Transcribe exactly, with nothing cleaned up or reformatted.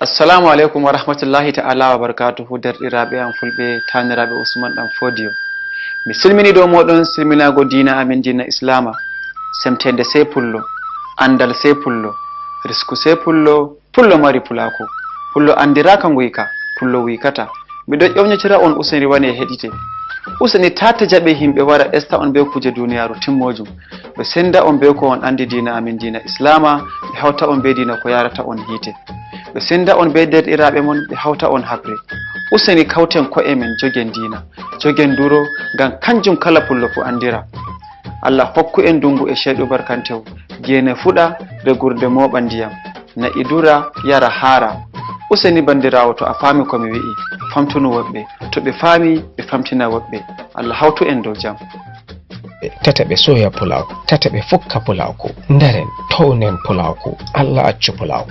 Assalamu aleykum wa rahmatullahi ta'ala wa barakatuhu, derɗiraaɓe am fulɓe, taaniraaɓe Usman ɗan Fodiyo. Mi silmini dow mooɗon silminaago diina amin, diina Islaama, semteende sey pullo, anndal sey pullo, risku sey pullo, pullo mari pulaaku, pullo anndiraaka nguyka, pullo wuykata. Miɗo ƴownitira on useni wane e heɗite. Useni taate jaɓe yimɓe wara esta on bee kuuje duniyaaru timmoojum. Ɓe senda on bee ko on anndi diina amin, diina Islaama, ɓe hawta on bee diina ko yaarata on hiite. Ɓe senda on bee derɗiraaɓe mon, ɓe hawta on haɓre. Useni kawten ko'e men, jogen diina, jogen nduro, ngam kanjum kala pullo fuu anndira. Allah hokku en ndungu e ceeɗu barkantewu, geene fuɗa, regurde mooɓa ndiyam, na'i dura, yara haara. Useni banndiraawo, to a faami ko mi wi'i, famtunu woɓɓe. To ɓe faami, ɓe famtina woɓɓe. Allah hawtu en dow jam. Tata ɓe sooya pulaaku, tata ɓe fukka pulaaku. Ndaren, townen pulaaku, Allah accu pulaaku.